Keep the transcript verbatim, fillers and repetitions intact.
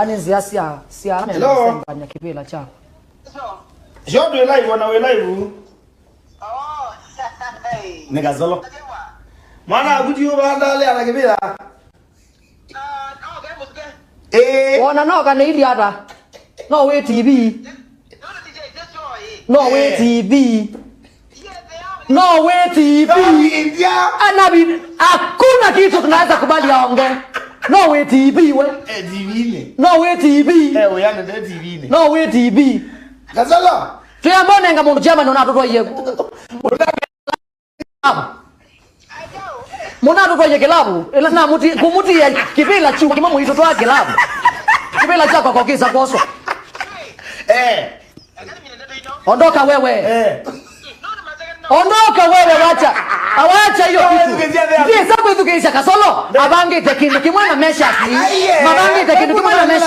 Nĩ nzĩa sya, sya Hello. Sembanya kĩvĩla kyakwa. Sure, twĩ live, ona wĩ live. Oh. Nĩ Kasolo. Mwana waku ti ũvandalea na kĩvĩla. Eh. Wona no kana ili ata? No wĩ T V. No wĩ T V. No wĩ T V. Anabi, hakuna kitu tunaweza kubali aonge. No wĩ T V we. Eh, T V-inĩ. No wĩ T V. Eh, ũyane nde T V-inĩ. No wĩ T V. Kasolo. Tuyambonenga mũndũ chairman ona tutwaye. Mũnatũtwaie kĩlavu, ĩla namũti-, kũmũtia kĩvĩla kyu kĩmwe mũitũtwaa kĩlavu. Kĩvĩla kyakwa kokĩsa kwoswa. Eh. Ondoka wewe. Eh. Ondoka wewe, wacha. Awacha hiyo kitu. Ndisa kwĩthukĩĩsya Kasolo. Avangĩte kĩndũ kĩmwe na Meshaki. Aiye. Mavangĩte kĩndũ kĩmwe na Meshaki.